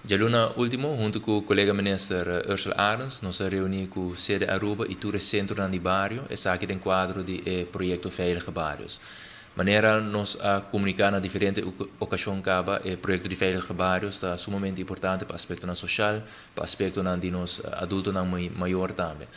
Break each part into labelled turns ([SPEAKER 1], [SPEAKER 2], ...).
[SPEAKER 1] Dialuna ultimo, hunto cu colega minister Ursula Arends, nos a reuni cu Cede Aruba y tur centro di bario, esaki den cuadro di proyecto Veilige Barrios. Manera nos a comunica na diferente ocasion caba, e proyecto di Veilige Barrios ta sumamente importante pa aspecto social, pa aspecto di nos adulto mayor tambe.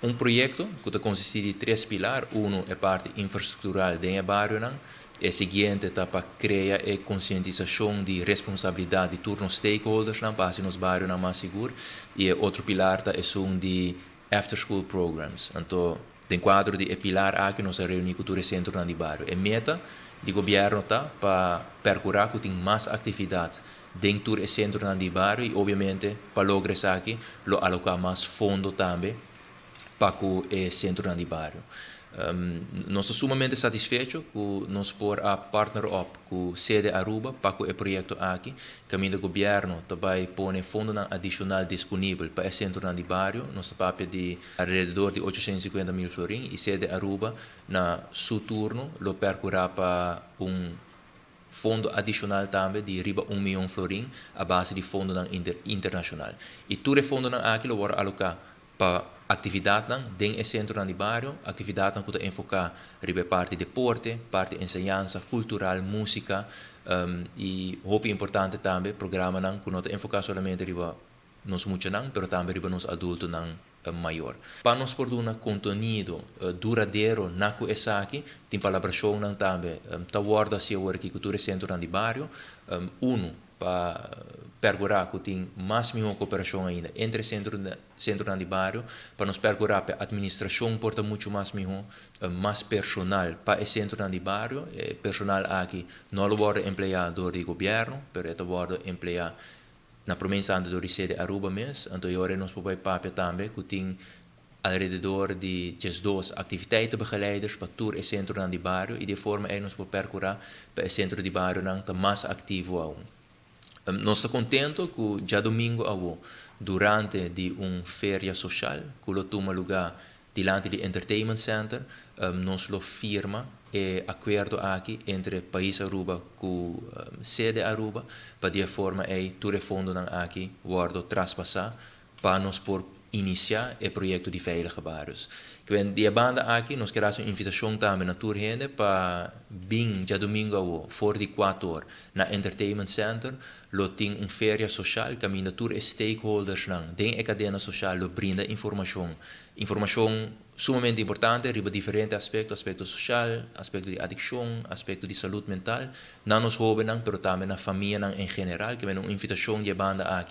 [SPEAKER 1] Un proyecto cu ta consisti di tres pilar. Uno e parti infrastructural den bario, e siguiente ta pa crea e concientisacion di responsabilidad di tur stakeholders pa nos bario mas sigur, y e otro pilar ta esun di after school programs. Anto, den cuadro di pilar aki nos a reuni cu tur centro di bario. E meta di gobierno ta pa percura cu tin mas actividad den e centro di bario y obviamente pa logra esaki lo aloca mas fondo tambe pa e centro di bario. Nos ta sumamente satisfecho cu nos por a partner up cu Cede Aruba pa e proyecto aki, caminda gobierno tambe pone fondo adicional disponibel pa e centro di bario. Nos ta papia di alrededor di 850 mil florin y Cede Aruba na su turno lo percura pa un fondo adicional tambe di riba 1 miyon florin a base di fondo internacional. Y tur e fondo aki lo wordo aloca pa actividad den e centro di bario, actividad cu ta enfoca riba parti deporte, parti enseñansa, cultural, musica y hopi importante tambe programa cu no ta enfoca solamente riba nos muchanan, pero tambe riba nos adultonan mayor. Pa nos por duna contenido duradero na cu esaki, tin palabracion tambe, ta wordo haci awor cu tur centro di bario, uno pa percura cu tin mas miho cooperacion ainda entre centro di bario, pa nos percura pa administracion por ta mucho mas miho, mas personal pa e centro di bario. E personal aki no ta wordo emplea di gobierno, pero ta wordo emplea na prome instante di Cede Aruba mes. Anto awor nos por papia tambe cu tin alrededor di 12 activiteitenbegeleiders pa tur e centro di bario y di forma ey nos por percura pa e centro di bario ta mas activo aun. Nos ta contento cu diadomingo awo, durante di un feria social cu lo tuma luga dilanti di Entertainment Center, nos lo firma e acuerdo aki entre Pais Aruba cu Cede Aruba, pa di forma ey tur e fondo aki wordo traspasa pa nos por inicia e proyecto di Veilige Barrios. Cu di banda aki nos kier un invitacion tambe na tur hende pa bin diadomingo awo for di 4 or na Entertainment Center. Lo tin un feria social caminda tur stakeholders nan den e cadena social lo brinda informacion, informacion sumamente importante riba diferente aspecto, aspecto social, aspecto di adiccion, aspecto di salud mental, na nos hobennan, pero tambe na famia en general. Cu un invitacion di banda aki.